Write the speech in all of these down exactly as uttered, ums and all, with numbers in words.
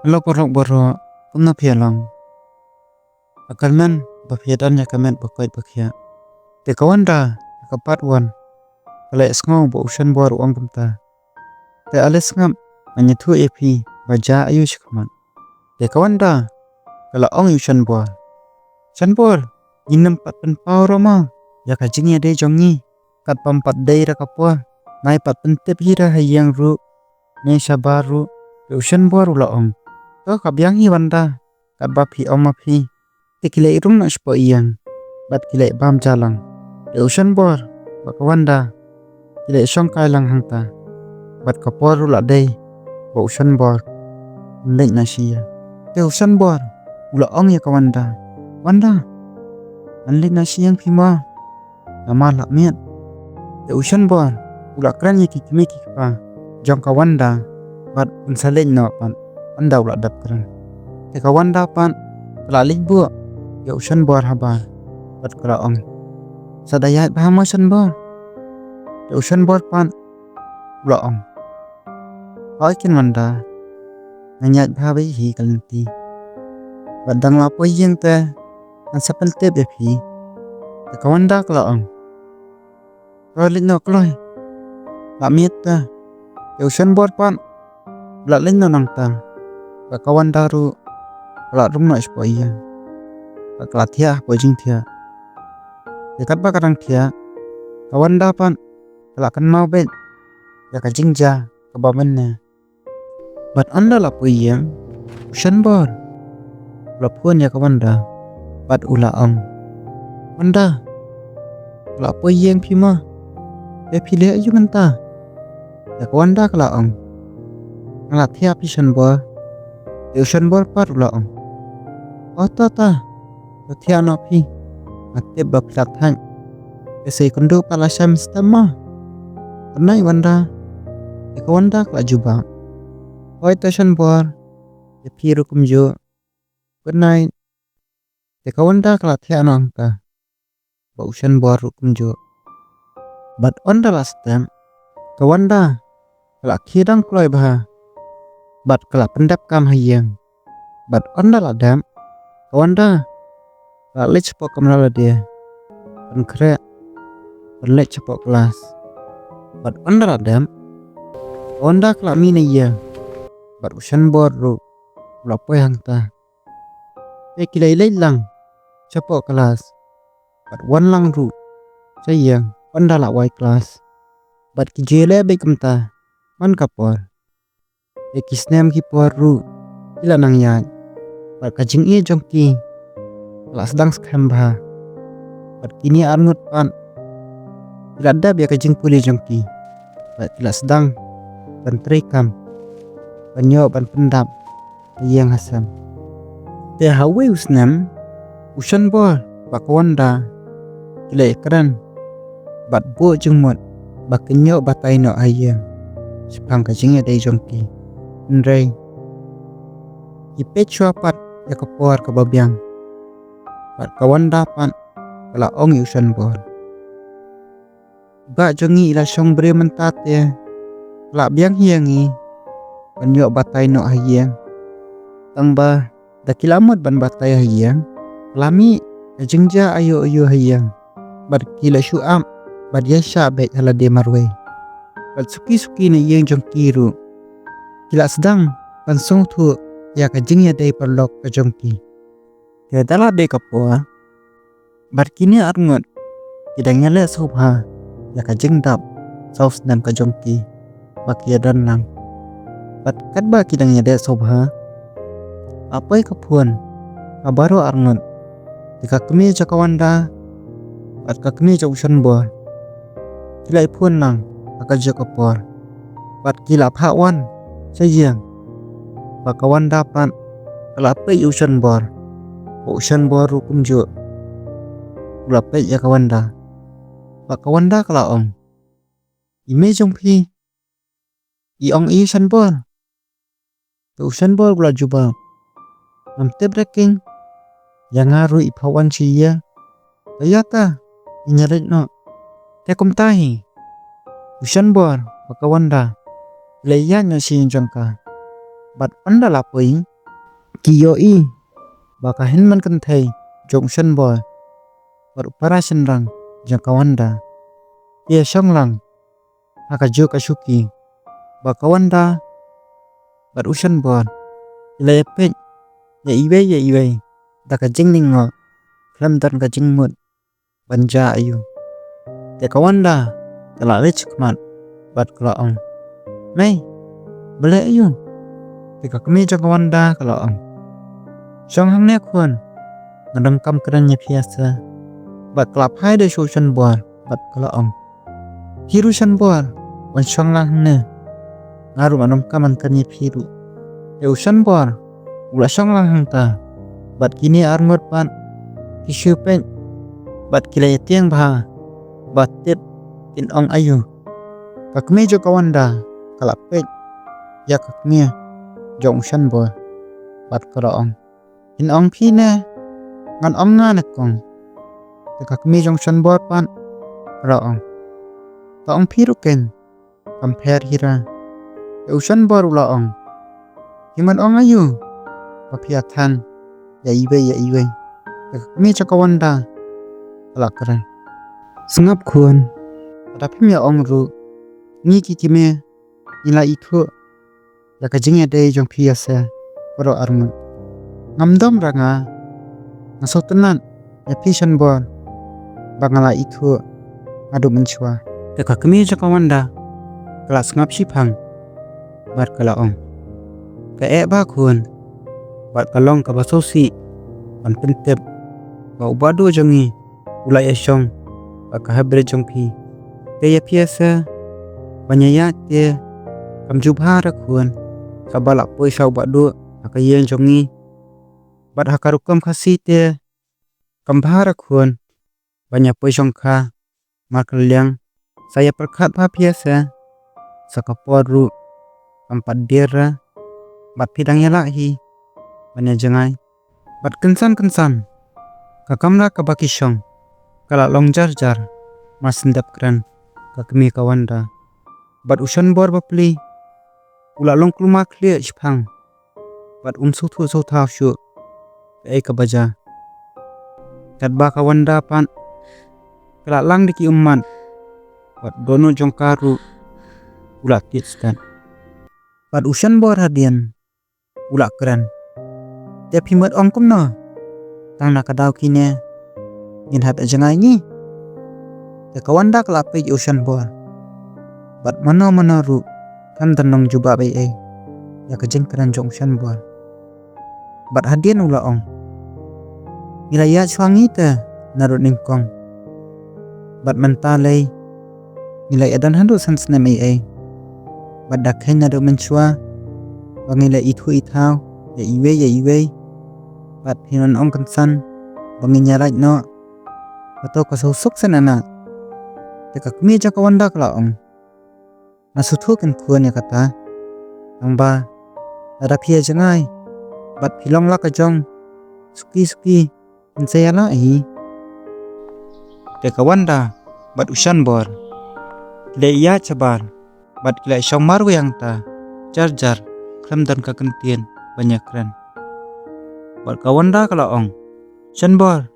Hello paralok baroh, kumno phi ïa long? Nga kyrmen ba phi ïa don ïa ka met ba koit ba khiah. Te ka Wanda ha ka part one ka la ïohsngew ba u Shanbor u ong kumta. Te ale sngap, ngan ïathuh ïa phi ba jia aïu shakhmat. Te ka Wanda ka la ong ïa u Shanbor, Shanbor, ngim pat pynpaw ruh mo ïa ka jingïadei jong ngi. Katba ym pat dei ruh ka por, ngim pat pyntip hi ruh ha ïing ruh ne shabar ruh. Te u Shanbor u la ong, to ka biang hi Wanda, katba phi ong ma phi. Te ki la rung noh shapoh ïing bad ki la bam ja lang. Te u Shanbor bad ka Wanda ki la shongkai lang hangta. Bad ka por ruh la dei ba u Shanbor un leit noh sha ïing. Te u Shanbor u la ong ïa ka Wanda, Wanda, ngan leit noh sha ïing phi mo, namar la miet. Te u Shanbor u la kren ïa ki kmie ki kpa jong ka Wanda bad un sa leit noh pat. Wanda u la dep kren. Te ka Wanda pat ka la leit buh ïa u Shanbor habar bad ka la ong, sa da ïaid bha mo Shanbor. Te u Shanbor pat u la ong, hooid keiñ Wanda, ngan ïaid bha beit hi ka lynti. Bad dang la poi ïing te ngan sa pyntip ïa phi. Te ka Wanda ka la ong, to leit noh kloi, la miet te. Te u Shanbor pat u la leit noh nangta. Bad ka Wanda ruh ka la rung noh shapoh ïing bad ka la thiah hapoh jingthiah. Te katba ka dang thiah, ka Wanda pat ka la kynmaw beit ïa ka jingjia kaba mynne. Bad ynda la poi ïing, u Shanbor u la phone ïa ka Wanda bad u la ong, Wanda, ka la poi ïing phi mo, te phi leh aïu mynta? Te ka Wanda ka la ong, nga la thiah phi Shanbor. Te u Shanbor pat u la ong, o to to, to thiah noh phi, nga tip ba phi la thait. Te sa ïakynduh pat lashai mynstep mo. Good night Wanda. Te ka Wanda ka la jubab, hooid to Shanbor, ïa phi ruh kumjuh, good night. Te ka Wanda ka la thiah noh hangta bad u Shanbor ruh kumjuh. Bad ynda la step, ka Wanda ka la khie dang kloi bha bad ka la pyndep kam ha ïing. Bad ynda la dep, ka Wanda ka la leit shapoh kamra lade, pynkhreh, pynleit shapoh klas. Bad ynda la dep, ka Wanda ka la mih na ïing bad u Shanbor ruh u la poi hangta. Te ki la leit lang shapoh klas bad wan lang ruh sha ïing ynda la wai klas. Bad ki ju ïaleh beit kumta man ka por. Te ki snem ki por ruh ki la nang ïaid bad ka jingïeit jong ki ka la sdang skhem bha. Bad kine arngut pat ki la dep ïa ka jingpule jong ki bad ki la sdang ban trei kam ban ïoh ban pyndap ha ïing ha sem. Te ha uwei u snem, u Shanbor bad ka Wanda ki la ïakren bad buh jingmut ba kin ïoh batai noh ha ïing shaphang ka jingïadei jong ki. Hynrei ki peit shuwa pat ïa ka por kaba biang. Bad ka Wanda pat ka la ong ïa u Shanbor, i bah jong ngi i la shong briew mynta te, ka la biang hi ïa ngi ban ïoh batai noh ha ïing. Tang ba da ki la mut ban batai ha ïing, ka la mih ka jingjia aïu aïu ha ïing. Bad ki la shu ap bad ïaishah beit ha lade marwei. Bad suki suki na ïing jong ki ruh ki la sdang ban sngewthuh ïa ka jingïadei paralok ka jong ki. Te da la dei ka por bad kine arngut ki dang ïaleh sngewbha ïa ka jingdap saw snem ka jong ki ba ki ïadon lang. Bad katba ki dang ïaleh sngewbha, la poi ka phone ha baroh arngut. Te ka kmie jong ka Wanda bad ka kmie jong u Shanbor ki la ïa phone lang ha kajuh ka por. Bad ki la phah wan sha ïing. Bad ka Wanda pat ka la peit ïa u Shanbor, bad u Shanbor ruh kumjuh u la peit ïa ka Wanda. Bad ka Wanda ka la ong, i mei jong phi i ong ïa u Shanbor? Te u Shanbor u la jubab, ngam tip re keiñ, ïa nga ruh i phah wan sha ïing. Te ïa ta, ngin ïa leit noh. Te kumta hi u Shanbor bad ka Wanda ki la ïaid noh sha ïing jong ka. Bad ynda la poi Ki ïohi ba ka hynmen kynthei jong u Shanbor bad u para shynrang jong ka Wanda ki ïa shong lang ha ka juh ka shuki, ba ka Wanda bad u Shanbor ki la ïa peit ïa iwei ïa iwei da ka jinglyngngoh khlem don ka jingmut ban jia aïu. Te ka Wanda ka la leit shakhmat bad ka la ong, "Mei, balei aïu?" Te ka kmie jong ka Wanda ka la ong, "Shong hangne khun, nga donkam kren ïa phi ïa se." Bad ka la phai da sha u Shanbor bad ka la ong, "Phi ruh Shanbor, wan shong lang hangne, nga ruh nga donkam ban kren ïa phi ruh." Te u Shanbor u la shong lang hangta bad kine arngut pat ki shu peit bad ki la ïa tieng bha ba tip kin ong aïu. Ka kmie jong ka Wanda ka la peit ïa ka kmie jong u Shanbor bad ka la ong, "Phin ong phi ne ngan ong nga ne kong?" Te ka kmie jong u Shanbor pat ka la ong, "To ong phi ruh keiñ, kam pher hi ra." Te u Shanbor u la ong, "Phi mut ong aïu ba phi ïa than ïa iwei ïa iwei?" Te ka kmie jong ka Wanda ka la kren, "Sngap khun, lada phim ïa ong ruh, ngi ki kmie ngi la ithuh ïa ka jingïadei jong phi ïa se baroh arngut. Ngam dom ra nga, nga sngewtynnat ïa phi Shanbor ba nga la ithuh haduh mynshuwa." Te ka kmie jong ka Wanda ka la sngap shiphang bad ka la ong, "Ka eh bha khun, bad ka long kaba sngewsih ban pyntip ba u Bah Duh jong ngi u la ïa shong ha ka hapdeng jong phi. Te ïa phi ïa se ban ïa ïaid te kam ju bha re khun, haba la poi sha u Bah Duh ha ka ïing jong ngi bad ha ka rukom Khasi te kam bha re khun ban ïa poi shongkha markylliang. Sa ïa pyrkhat bha phi ïa se, sa ka por ruh kam pat dier re, bad phi dang ïa lah hi ban ïa jngai." Bad kynsan kynsan ka kamra kaba ki shong ka la long jar jar mar shen dep kren ka kmie ka Wanda. Bad u Shanbor bapli u la long kulmar khlieh shiphang bad um sngewthuh sngewthaw shuh kaei kaba jia. Katba ka Wanda pat ka la lang da ki ummat bad dohnud jong ka ruh u la tied stet. Bad u Shanbor hadien u la kren, "Te phi mut ong kumno? Tang na ka daw kine ngin hap ïa jngai ngi?" Te ka Wanda ka la peit ïa u Shanbor bad mano mano ruh kam don long jubab ei ei ïa ka jingkren jong u Shanbor. Bad hadien u la ong, "Ngi la ïaid shuwa ngi te naduh nyngkong, bad mynta lei ngi la ïa don haduh san snem ei ei, bad da kheiñ naduh mynshuwa ba ngi la ithuh ithaw ïa iwei ïa iwei, bad phin ong kynsan ba ngin ïa lait noh, kato ka sngewsuk sngewsih." Te ka kmie jong ka Wanda ka la ong, "Nga sngewthuh keiñ khun ïa kata, tangba lada phi ïa jngai bad phi long la ka jong suki suki, phin sa ïa lah hi?" Te ka Wanda bad u Shanbor ki la ïaid shabar bad ki la shong marwei hangta jar jar khlem don ka kyntien ban ïa kren. Bad ka Wanda ka la ong, "Shanbor,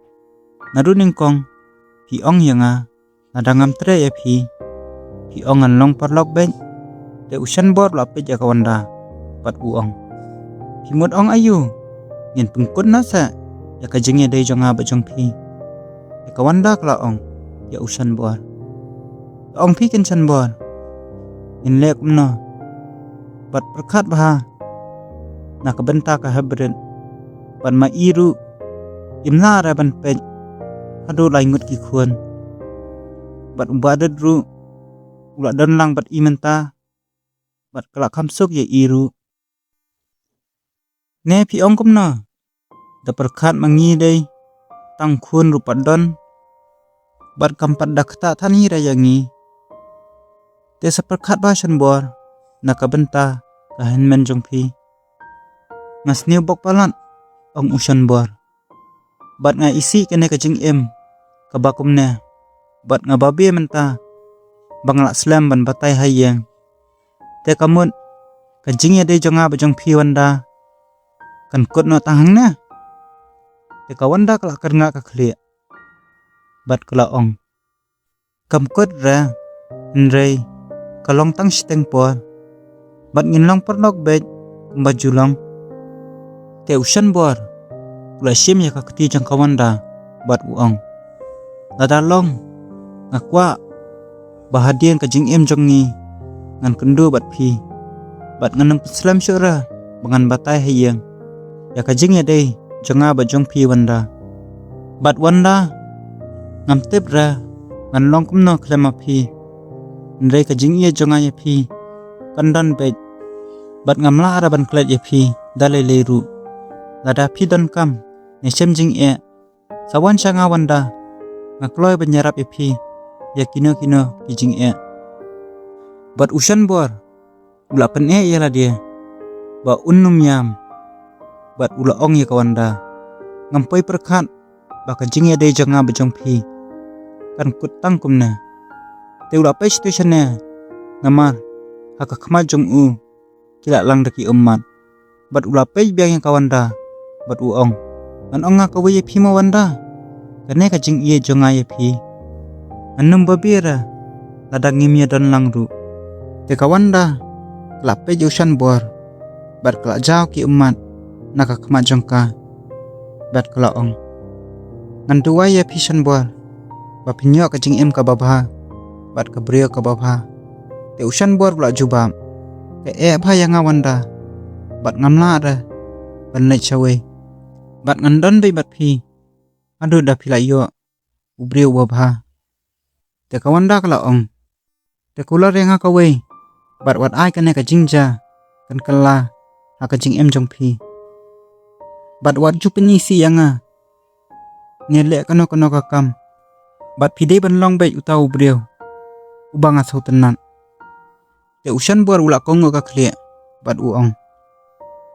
naduh nyngkong phi ong ïa nga, lada ngam treh ïa phi, phi ong ngan long paralok beit." Te u Shanbor u la peit ïa ka Wanda bad u ong, "Phi mut ong aïu? Ngin pynkut noh seh ïa ka jingïadei jong nga bad jong phi." Te ka Wanda ka la ong ïa u Shanbor, "To ong phi keiñ Shanbor, ngin leh kumno? Bad pyrkhat bha na ka bynta ka hapdeng, bad ma i ruh im lah re ban peit haduh lai ngut ki khun, bad u Bah Dud ruh u la don lang bad i mynta, bad ka la kham suk ïa i ruh. Ne phi ong kumno? Da pyrkhat ma ngi dei tang khun ruh pat don, bad kam pat da ktah than hi re ïa ngi. Te sa pyrkhat bha Shanbor na ka bynta ka hynmen jong phi." "Nga sniew bok palat," ong u Shanbor, "bad nga isih kane ka jingim kaba kumne, bad nga babe mynta ba nga lah slem ban batai ha ïing. Te ka mut ka jingïadei jong nga bad jong phi Wanda, kan kut noh tang hangne. Te ka Wanda ka la kyrngah ka khlieh bad ka la ong, kam kut re, hynrei ka long tang shiteng por bad ngin long paralok beit kumba ju long. Te u Shanbor u la shim ïa ka kti jong ka Wanda bad u ong, lada long, nga kwah ba hadien ka jingim jong ngi ngan kynduh bad phi bad ngan ym pynslem shuh re ba ngan batai ha ïing ïa ka jingïadei jong nga bad jong phi Wanda. Bad Wanda, ngam tip re ngan long kumno khlem ma phi, hynrei ka jingïeit jong nga ïa phi kan don beit bad ngam lah re ban klet ïa phi da lei lei ruh. Lada phi donkam ne shem jingeh, sa wan sha nga Wanda, nga kloi ban ïarap ïa phi ïa kino kino ki jingeh. Bad u Shanbor u la pyneh ïa lade ba un ym ïam bad u la ong ïa ka Wanda, ngam poi pyrkhat ba ka jingïadei jong nga bad jong phi kan kut tang kumne. Te u la peit shane shane namar ha ka khmat jong u ki la lang da ki ummat. Bad u la peit biang ïa ka Wanda bad u ong, ngan ong nga kawei ïa phi mo Wanda, kane ka jingïeit jong nga ïa phi ngan ym babe re lada ngim ïa don lang ruh. Te ka Wanda ka la peit ïa u Shanbor bad ka la jaw ki ummat na ka khmat jong ka bad ka la ong, ngan duwai ïa phi Shanbor ba phin ïoh ka jingim kaba bha bad ka briew kaba bha. Te u Shanbor u la jubab, ka eh bha ïa nga Wanda bad ngam lah re ban leit shawei bad ngan don beit bad phi haduh da phi la ïoh u briew uba bha. Te ka Wanda ka la ong, te kular ïa nga kawei bad wat ai kane ka jingjia kan kylla ha ka jingim jong phi bad wat ju pyni sih ïa nga ne leh kano kano ka kam bad phi dei ban long beit uta u briew uba nga sngewtynnat. Te u Shanbor u la kohnguh ka khlieh bad u ong,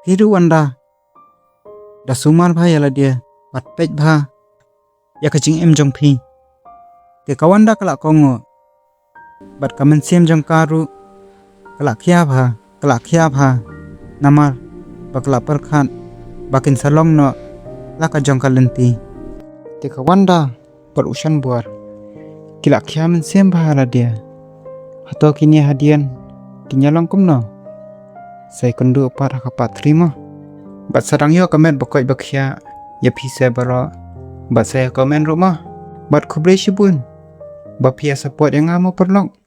phi ruh Wanda, da sumar bha ïa lade bad peit bha ïa ka jingim jong phi. Te ka Wanda ka la kohnguh bad ka mynsiem jong ka ruh ka la khia bha, ka la khia bha namar ba ka la pyrkhat ba kin sa long noh la ka jong ka lynti. Te ka Wanda bad u Shanbor ki la khia mynsiem bha ïa lade, hato kine hadien kin ïa long kumno? Sa ïakynduh pat ha ka part three mo. Bad sa dang ïoh ka met ba koit ba khiah ïa phi sa baroh bad sa ïa comment ruh mo. Bad khublei shibun ba phi ïa support ïa nga mo paralok.